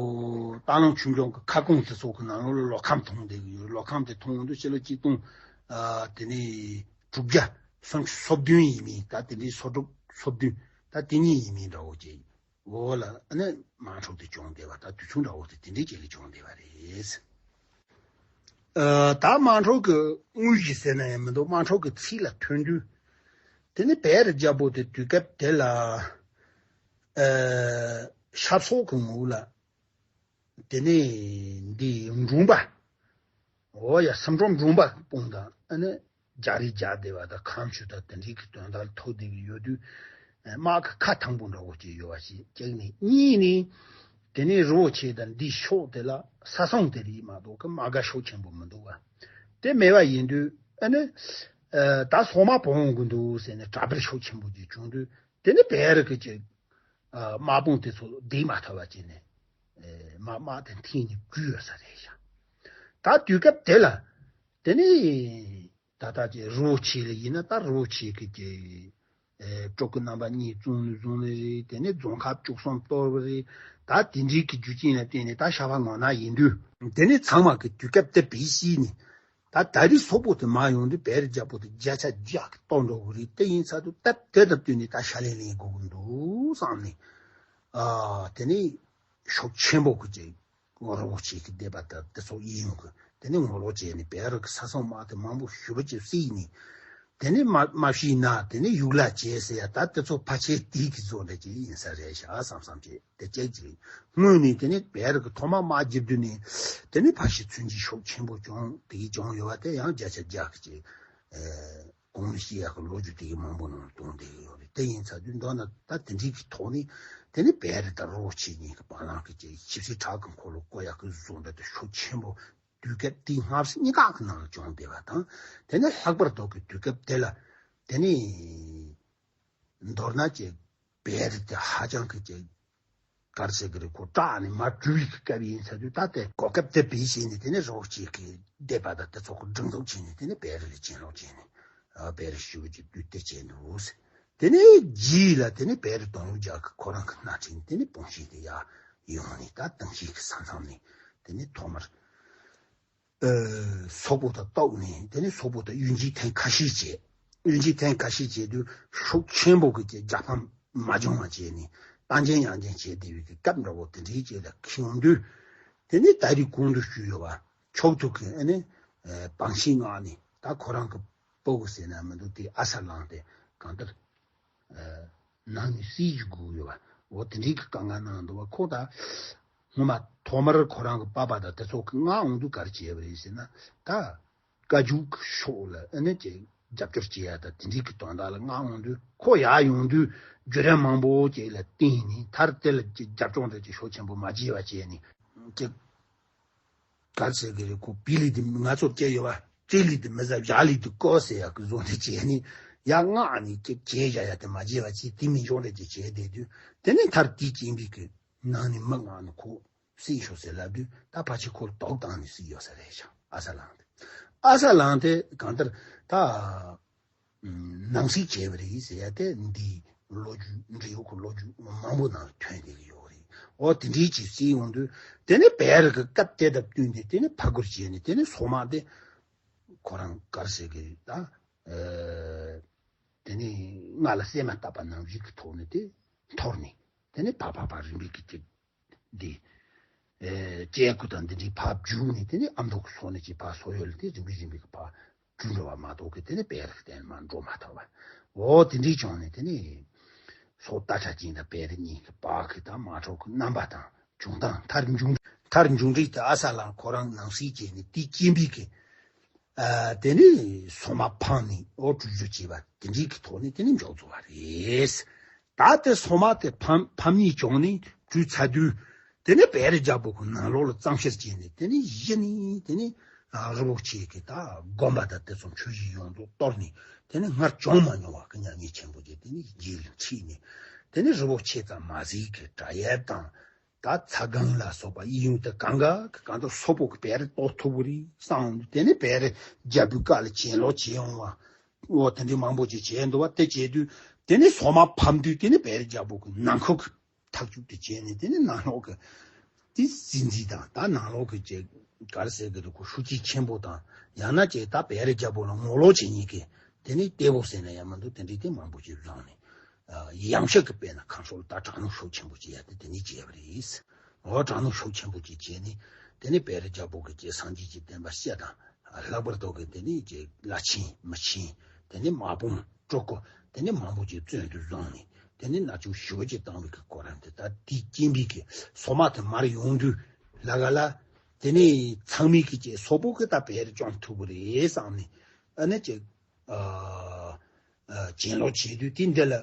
སྟག་ལུང་ཆོས་འབྱུང་གི་ཁ་སྐོང་དེ་ཚོ་གི་ནང་ལོགས་ལ་ལོ་ཁམས་དོན་བསྡད་ཀྱི་ཡོད། ལོ་ཁམས་དེ་མཐོང་འོང་དུས་ཕྱི་ལོ་གཅིག་སྟོང་། ཨ། དེ་ནས་དྲུག་བརྒྱ་སུམ་ཅུ་སོ་བདུན་ཡིན་མིན། ད་དེ་འདྲའི་སོ་དྲུག་སོ་བདུན། ད་དེ་གཉིས་ཡིན་མིན་འདྲ་བོ་ཅིག་འོ་ལ་ཨ་ནི་དམག་འཁྲུག་དེ་བྱུང་བསྡད་པ། ད་དུས་ཚོད་འདྲ་བོ་དེ་དེ་འདྲའི་ཅིག་ལ་བྱུང་བསྡད་པ་རེད། ཨ། ད་དམག་འཁྲུག་གི་དངོས་གཞི་ཟེར་ན་ཡང་མི་འདུག་དམག་འཁྲུག་གི་ཚིག་ལ་ཐོན་དུས། དེ་ནི་བེ་རི་རྒྱལ་པོ་དེ་དུས་སྐབས་དེ་ལ། ཨ། ཤར་ཕྱོགས་ཀྱི་ངོས་ལ། དེ་ནས་འདི་འབྲོམ་པ། འོ་ཡ། སེམས་འབྲོམ་འབྲོམ་པ་དཔུང་དང་ཨ་ནི་རྒྱ་རི་རྒྱ་སྡེ་བ་དང་ཁམས་ཆུ་དང་དེ་འདྲའི་གི་དོན་དག་ཐུག་བསྡད་ཀྱི་ཡོད་དུས། དམག་གི་ཁ་ཐང་པོ་འདྲ་བོ་ཅིག་ཡོད་པ་ཞིག་གཅིག་ནས། གཉིས་ནས། དེ་ནས་རི་བོ་ཆེ་དང་འདིའི་ཕྱོགས་དེ་ལ་ས་སྲུང་དེ་རིགས་མ་གཏོགས་ཀྱི་དམག་སྒར་ཤུགས་ཆེན་པོ་མི་འདུག་བ། དེ་མེད་པ་ཡིན་དུས་ཨ་ནི། ཨ། ད་སོག་དམག་བོར་འོང་གི་འདུག་ཟེར་ནས་གྲ་སྒྲིག་ཤུགས་ཆེན་པོ་ཅིག་བྱུང་དུས། དེ་ནི་བེ་རི་གི་ཅིག་ཨ། དམག་དཔུང་དེ་ཚོ་བསྡད་མ་ཐུབ་པ་བྱས་ནས། ཨེ། དམག་དམག་དེ་འཐེན་ནས་བསྐུལ་ཡོད་ས་རེད་ཤག་ད་དུས་སྐབས་དེ་ལ། དེ་ནི་ད་ལྟ་ཀྱི་རི་བོ་ཆེ་ལ་ཡིན་ན། ད་རི་བོ་ཆེ་གི་ཀྱི། ཨེ། སྤྲུལ་སྐུ་རྣམ་པ་གཉིས་བཙོན་ནས་བཟུང་ནི་རེད། དེ་ནས་རྫོང་ཁག་བཅུ་གསུམ་གཏོར་བ་རེད། ད་དེ་འདྲའི་གི་རྒྱུ་རྐྱེན་ལ་བརྟེན་ནས་ད་ཤར་ཕར་ངོས་ན་ཡིན་དུས། དེ་ནི་ཚང་མ་གི་དུས་སྐབས་དེ་བེད་སྤྱད་ནས། ད་ད་རེས་སོག་པོ་དེ་མར་ཡོང་དུས་བེ་རི་རྒྱལ་པོ་དེ་བརྒྱ་ཆ་བརྒྱ་གི་གཏོར་འགྲོ་གི་རེད། དེ་ཡིན་ཚར་དུས་སྟབས་དེ་དང་བསྟུན་ནས་ད་ཤ་ལན་ལེན་དགོས་ཀྱི་འདུག་བསམ་ནས། ཨ། དེ་ནས་ཤུགས་ཆེན་པོ་གི་ཅིག་རི་བོ་ཆེ་གི་སྡེ་པ་དང་དེ་ཚོ་གཡས་གཡོན་གི་དེ་ནས་ངོ་ལོག་བྱས་ནས་བེ་རི་གི་ས་སྲུང་དམག་དེ་མང་པོ་ཞེ་པོ་ཅིག་བསད་ནས། དེ་ནས་མ་མ་ཤི་ན་དེ་ནས་ཡུག་ལ་བྱས་ཟེར་ཡ། ད་དེ་ཚོ་ཕལ་ཆེར་དེ་གི་བཟོ་འདྲ་ཅིག་ཡིན་ས་རེད་ཤག་བསམ་བསམ་བྱས། དེ་ཅིག་ཅིག་སྔོན་ནས་དེ་ནས་བེ་རི་གི་ཐོག་མ་དམག་རྒྱབ་དུས་ནས་དེ་ནས་ཕ་ཤི་ཚུན་གྱི་ཤུགས་ཆེན་པོ་བྱུང་། དེ་གི་བྱུང་ཡོད་པ་དེ་ཡང་བརྒྱ་ཆ་བརྒྱ་གི་ཅིག་ཨེ། གོང་ནས་བཤད་ཡག་གི་ལོ་རྒྱུས་དེ་གི་མང་པོ་ནང་དོན་བསྡད་ཀྱི་ཡོད་རེད། དེ་ཡིན་ཚར་དུས་མདོར་ན་ད་དེ་འདྲའི་གི་ཐོག་ནས་དེ་ནས་བེ་རི་དང་རི་བོ་ཆེ་གཉིས་ཀྱི་བར་ལམ་གི་ཅིག་ཆིབས་སྲིད་བྲག་གི་འཁོར་ལོ་བསྐོར་ཡག་གི་བཟོ་འདྲ་དེ་ཤུགས་ཆེན་པོ་དུས་སྐབས་དེའི་སྔ་ཕྱི་གཉིས་ཀ་གི་ནང་ལ་བྱུང་བསྡད་པ་དང་། དེ་ནས་ལྷག་པར་དུ་གི་དུས་སྐབས་དེ་ལ་དེ་ནས་མདོར་ན་ཅིག་བེ་རི་དེ་ཧ་ཅང་གི་ཅིག་ག་རེ་ཟེར་གི་རེད། ཁོ་སྐྲག་ནས་མར་བྲོས་པའི་སྐབས་ཡིན་ཚར་དུས། ད་དེ་གོ་སྐབས་དེ་བེད་བྱས་ནས་དེ་ནས་རི་བོ་ཆེ་གི་སྡེ་པ་དང་དེ་ཚོ་གི་སྒྲིག་འཛུགས་བྱས་ནས། དེ་ནས་བེ་རི་ལ་གྱེན་ལོག་བྱས་ནས། ཨ། བེ་རི་ཞི་བ་ཅིག་དུས་དེ་བྱས་འདུག། དེ་ནས་རྗེས་ལ་དེ་ནས་བེ་རི་དང་ལུ་རྒྱ་གི་ཁོ་རང་གི་སྣ་ཁྲིད་ནས། དེ་ནས་སྤུན་བཞི་དེ་ཡར་ཡོང་ནས། ད་ཏིང་ཤི་གི་ས་མཚམས་ནས། དེ་ནས་ཐོག་མར། ཨ། སོག་པོ་དང་གཏུགས་ནས། དེ་ནས་སོག་པོ་དང་གཡུལ་འགྱེད་ཐེངས་ཁ་ཤས་བྱས། གཡུལ་འགྱེད་ཐེངས་ཁ་ཤས་བྱས་དུས། ཤུགས་ཆེན་པོ་གི་ཅིག་རྒྱལ་ཕམ་མ་བྱུང་བ་བྱས་ནས། ལྟ་མཁན་ཡང་མཁན་བྱས་བསྡད་པའི་གི་སྐབས་འདྲ་བོ་དེ་འདྲའི་ཅིག་ལ་འཁེལ་ཡོང་དུས། དེ་ནས་ད་རེས་གོང་དུ་ཞུས་ཡོད་པ། ཕྱོགས་མཐུད་ཀྱི་ཨ་ནི་བང་ཤིང་མངགས་ནས། ད་ཁོ་རང་གི་སྤུ་གུ་ཟེར་ན་མི་འདུག། དེ་ཨ་ས་བླངས་ཏེ་གང་ལྟར། ཨ། ནང་ནས་བསད་རྒྱུ་དགོས་ཡོད་པ། འོ་དེ་འདྲའི་གི་དཀའ་ངལ་གནང་འདུག་པ། ཁོ་ད་སྔོན་མ་ཐོག་མར་ཁོ་རང་གི་པ་ཕ་དང་དེ་ཚོ་གིས་མངགས་འོང་དུས་ག་རེ་བྱས་པ་རེད་ཟེར་ན། ད་བཀའ་བརྒྱུད་ཀྱི་ཕྱོགས་ལ་ཨ་ནི་ཅིག་རྒྱབ་སྐྱོར་བྱེད་ཡ་དང་དེ་འདྲའི་གི་དོན་དག་ལ་མངགས་འོང་དུས། ཁོ་ཡར་ཡོང་དུས་བརྒྱུད་རིམ་མང་པོ་ཅིག་ལ་བརྟེན་ནས། མཐར་དེ་ལ་ཅིག་རྒྱབ་ལྗོངས་དེ་ཅིག་ཤུགས་ཆེན་པོ་མ་བྱས་པ་བྱས་ནས། ཅིག་ག་རེ་ཟེར་གི་རེད། ཁོ་བི་ལི་དེ། ང་ཚོར་སྐྱེས་ཡོད་པ། སྤྲེལ་ལི་དེ་མི་ཟ། བྱ་ལི་དེ་ཀོ་ཟེར་ཡག་གི་བཟོ་འདྲ་བྱས་ནས། ཡར་མངགས་ནས་ཅིག་བྱས་བཞག་ཡ་དེ་མ་བྱས་པ་བྱས། དེ་མི་འཇོག་འདྲ་ཅིག་བྱས་བསྡད་དུས། དེ་ནས་མཐར་དེ་སྐྱེས་པའི་གི་ནང་ནས་མི་མངགས་ནས་ཁོ་བསད་ཤོག་ཟེར་ལབ་དུས། ད་ཕལ་ཆེར་ཁོ་ལ་དོག་བཏང་ནས་བསད་ཡོད་ས་རེད་ཤག། ཨ་ས་བླངས་ཏེ། ཨ་ས་བླངས་ཏེ་གང་ལྟར་ད་ནང་བསད་བྱས་པ་རེད་ཟེར་ཡ་དེ། འདིའི་ལོ་རྒྱུས། འབྲི་གཡོག་གི་ལོ་རྒྱུས་མང་པོ་ནང་ལ་ཐོན་བསྡད་ཀྱི་ཡོད་རེད། འོ་དེ་འདྲའི་ཅིག་བསད་ཡོང་དུས། དེ་ནས་བེ་རི་གི་སྐབས་དེ་དང་བསྟུན་ཏེ། དེ་ནས་ཕར་རྒོལ་བྱས་ནས། དེ་ནས་སོག་དམག་དེ་ཁོ་རང་ག་རེ་ཟེར་གི་རེད། ད་ཨ་དེ་ནས་སྔར་ལ་གསལ་མ་བཏབ་པ་ནང་བཞིན་གྱི་ཐོག་ནས་དེ་འཐོར་ནས། དེ་ནས་ཕར་ཕར་ཕར་རིམ་པས་ཀྱི་ཅིག་འདི། ཨེ། སྐྱེ་དགུ་དང་འདི་འདྲའི་ཕར་བརྒྱུགས་ནས། དེ་ནས་ཨ་མདོ་གི་ཕྱོགས་ནས་ཅིག་ཕར་སོག་ཡུལ་ལ་དེ་རིམ་པས་རིམ་པས་ཀྱི་ཕར་བྲོས་འགྲོ་བ་མ་གཏོགས་ཀྱི། དེ་ནས་བེ་རི་གི་སྟེང་ལ་མར་འགྲོ་མ་ཐུབ་པ། འོ་དེ་འདྲའི་བྱུང་ནས། དེ་ནས་སོག་སྟག་ཕྲ་ཅན་དང་བེ་རི་གཉིས་ཀྱི་བར་གྱི་ད་དམག་འཁྲུག་གི་རྣམ་པ་དང་བྱུང་སྟངས། མཐར་མཇུག་མཐར་མཇུག་འབྲས་དེ་ཨ་ས་བླངས། ཁོ་རང་ནང་བསད་བྱས་ནས། དེ་རྐྱེན་པས་ཀྱི། ཨ། དེ་ནས་སོག་དམག་ཕམ་ནས། འོ་བྲོས་བྱོལ་བྱས་པ་དེ་འདྲའི་གི་ཐོག་ནས་དེ་ནས་མཇུག་རྫོགས་པ་རེད། ད་དེ་སོག་དམག་དེ་ཕམ་ཕམ་ཉེས་བྱུང་ནས་བྲོས་ཚར་དུས། དེ་ནས་བེ་རི་རྒྱལ་པོ་གི་ནང་ལོགས་ལ་གཙང་བཤེར་བྱས་ནས། དེ་ནས་གཞི་ནས་དེ་ནས་ཨ་རི་བོ་ཆེ་གི་ད་དགོན་པ་དང་དེ་ཚོ་མཆོད་གཞིས་ཡོངས་རྫོགས་གཏོར་ནས། དེ་ནས་སྔར་བྱུང་མ་མྱོང་བ་གི་མྱ་ངན་ཆེན་པོ་ཅིག་དེ་ནས་རྗེས་ལ་འཁྲིད་ནས། དེ་ནས་རི་བོ་ཆེ་ཙམ་མ་ཟད་ཀྱི་བྲག་གཡབ་དང་། ད་ཚ་སྒང་ལ་སོགས་པ་གཡས་གཡོན་དེ་གང་ག་གང་དུ་སོག་པོ་གིས་བེ་རི་གཏོར་ཐུབ་ཀྱི་རེད་བསམ། དེ་ནས་བེ་རི་རྒྱལ་པོའི་བཀའ་ལ་གྱེན་ལོག་བྱེད་ཡོང་བ། འོ་དེ་འདྲའི་མང་པོ་ཅིག་བྱས་འདུག་པ། དེ་བྱས་དུས་དེ་ནས་སོག་དམག་ཕམ་དུས། དེ་ནས་བེ་རི་རྒྱལ་པོ་གི་ནང་ཁུལ་གྱི་ཐག་གཅོད་དེ་བྱས་ནས། དེ་ནས་ནང་ལོགས་ཀྱི་དེ་སྲིད་འཛིན་དང་། ད་ནང་ལོགས་ཀྱི་ཅིག་ག་རེ་ཟེར་གི་རེད། ཁོ་ཤུགས་རྐྱེན་ཆེན་པོ་དང་། ཡང་ན་ཅིག་ད་བེ་རི་རྒྱལ་པོ་ལ་ངོ་ལོག་བྱེད་མཁན་གྱི། དེ་ནས་གཏེ་བོ་ཟེར་ན་ཡང་མི་འདུག། དེ་འདྲའི་དེ་མང་པོ་ཅིག་བཟུང་ནས། ཨ། ཡང་ཞིག་གི་དཔེར་ན་ཁམས་ཕྱོགས་ལ་ད་དྲག་གནོན་ཤུགས་ཆེན་པོ་ཅིག་ཡ་དེ་དེ་ནས་བྱས་པ་རེད། འོ་དྲག་གནོན་ཤུགས་ཆེན་པོ་ཅིག་བྱས་ནས། དེ་ནས་བེ་རི་རྒྱལ་པོ་གི་ཅིག་སངས་རྒྱས་ཀྱི་བསྟན་པ་བཤད་དང་། ལྷག་པར་དུ་གི་དེ་ནས་ཅིག་བླ་ཆེན་མི་ཆེན། དེ་ནས་དམག་དཔུང་སྤྲུལ་སྐུ། དེ་ནས་མང་པོ་ཅིག་བཙོན་དུ་བཟུང་ནས། དེ་ནས་མནར་གཅོད་ཞེ་པོ་ཅིག་བཏང་བའི་གི་སྐོར་རམ་དེ། ད་དེའི་རྐྱེན་པས་ཀྱི་སོག་དམག་དེ་མར་ཡོང་དུས་ལ་ག་ལ། དེ་ནས་ཚང་མས་ཀྱི་ཅིག་སོག་པོ་གིས་ད་བེ་རི་བཅོམ་ཐུབ་ཀྱི་རེད་བསམ་ནས། ཨ་ནི་ཅིག་ཨ། ཨ། གྱེན་ལོག་བྱེད་དུས། དེ་འདི་ལ་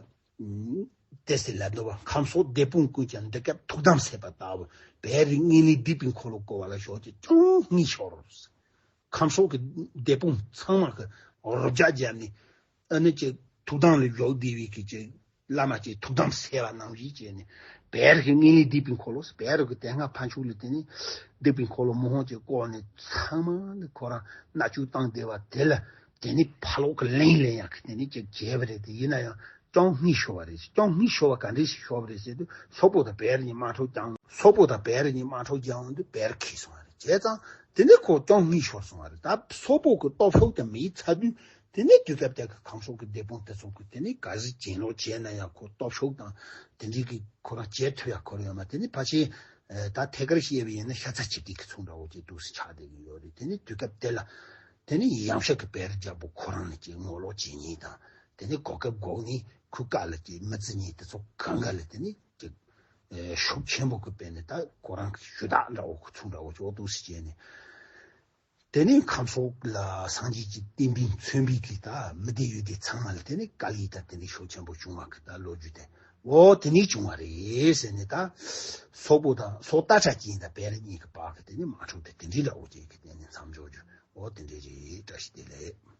དེ་ཟེར་ལབ་འདུག་པ། ཁམས་ཕྱོགས་སྡེ་དཔོན་ཀུན་ཀྱང་འདི་སྐབས་ཐུགས་དམ་ཟེར་བ་ལྟ་བུ། བེ་རི་ངན་ལས་འདས་པའི་འཁོར་ལོ་བསྐོར་བ་ལ་ཞོག་ཅིག་ཅུང་སྔས་ཤོར། ཁམས་ཕྱོགས་ཀྱི་སྡེ་དཔོན་ཚང་མ་གི་རོ་བརྒྱ་བརྒྱབ་ནས། ཨ་ནི་ཅིག་ཐུགས་དམ་ལ་བཞུགས་བསྡད་པའི་གི་ཅིག་བླ་མ་ཅིག་ཐུགས་དམ་ཟེར་བ་ནང་བཞིན་བྱས་ནས། བེ་རི་གི་ངན་ལས་འདས་པའི་འཁོར་ལོ། བེ་རི་གི་དེ་སྔ་ཕར་ཕྱོགས་ལ་དེ་ནས་འདས་པའི་འཁོར་ལོ་མང་པོ་ཅིག་བསྐོར་ནས། ཚང་མ་ལ་ཁོ་རང་མནར་གཅོད་བཏང་བསྡད་པ་དེ་ལ། དེ་ནས་ཕར་ལོག་གི་ལན་ལེན་ཡག་གི་དེ་ནས་ཅིག་བྱས་པ་རེད། དེ་ཡིན་ན་ཡང་ཅུང་སྔས་ཤོར་བ་རེད། ཅུང་སྔས་ཤོར་བ་ག་འདྲ་ཞིག་ཤོར་བ་རེད་ཟེར་དུས། སོག་པོ་དང་བེ་རི་གཉིས་དམག་འཁྲུག་བརྒྱབ། སོག་པོ་དང་བེ་རི་གཉིས་དམག་འཁྲུག་བརྒྱབ་ཡོང་དུས་བེ་རི་ཁེངས་སོང་བ་རེད། བྱས་ཙང་དེ་ནས་ཁོ་ཅུང་སྔས་ཤོར་སོང་བ་རེད། ད་སོག་པོ་གི་སྟོབས་ཤུགས་དེ་མེད་ཚར་དུས། དེ་ནས་དུས་སྐབས་དེ་གི་ཁམས་ཕྱོགས་ཀྱི་སྡེ་དཔོན་དེ་ཚོ་གིས་དེ་ནས་ག་ཟིག་གྱེན་ལོག་བྱས་ན་ཡང་ཁོ་སྟོབས་ཤུགས་དང་དེ་འདྲའི་གི་ཁོ་རང་བྱེད་ཐུབ་ཡ་ཁོ་རང་ཡོད་མ། དེ་ནས་ཕལ་ཆེར་ད་ཐད་ཀར་བཤད་པ་ཡིན་ན་ཤ་ཚ་གཅིག་སྒྲིལ་གྱི་ཚོགས་འདྲ་བོ་ཅིག་འདུག་སེ་ཆགས་བསྡད་ཀྱི་ཡོད་རེད། དེ་ནས་དུས་སྐབས་དེ་ལ་དེ་ནས་ཡང་ཞིག་གི་བེ་རི་རྒྱལ་པོ་ཁོ་རང་ནས་ཅིག་ངོ་ལོག་བྱེད་མཁན་དང་། དེ་ནས་གོ་སྐབས་བཀོལ་ནས་ཁོའི་བཀའ་ལ་ཅིག་མི་བརྩི་མཁན་དེ་ཚོ་གང་ག་ལ་དེ་ནས་ཅིག་ཨེ། ཤུགས་ཆེན་པོ་གི་སྤེལ་ནས། ད་ཁོ་རང་གི་ཞུ་དག་འདྲ་བོ་གི་ཚོགས་འདྲ་བོ་ཅིག་འདུག་སེ་བྱས་ནས། དེ་ནས་ཁམས་ཕྱོགས་ལ་སངས་རྒྱས་ཀྱི་བསྟན་པའི་མཚོན་པའི་གི་ད་མི་སྡེ་ཡུལ་སྡེ་ཚང་མ་ལ་དེ་ནས་དཀའ་ལས་དང་དེ་འདྲའི་ཤུགས་ཆེན་པོ་བྱུང་བ་གི་ད་ལོ་རྒྱུས་དེ། འོ་དེ་ནས་བྱུང་བ་རེད་ཟེར་ནས། ད་སོག་པོ་དང་སོག་སྟག་ཕྲ་ཅན་དང་བེ་རི་གཉིས་ཀྱི་བར་གྱི་དེ་ནས་དམག་འཁྲུག་དེ་དེ་འདྲའི་འདྲ་བོ་ཅིག་གི་དེ་ནས་མཚམས་འཇོག་རྒྱུ། འོ་དེ་འདྲའི་རེད། བཀྲ་ཤིས་བདེ་ལེགས།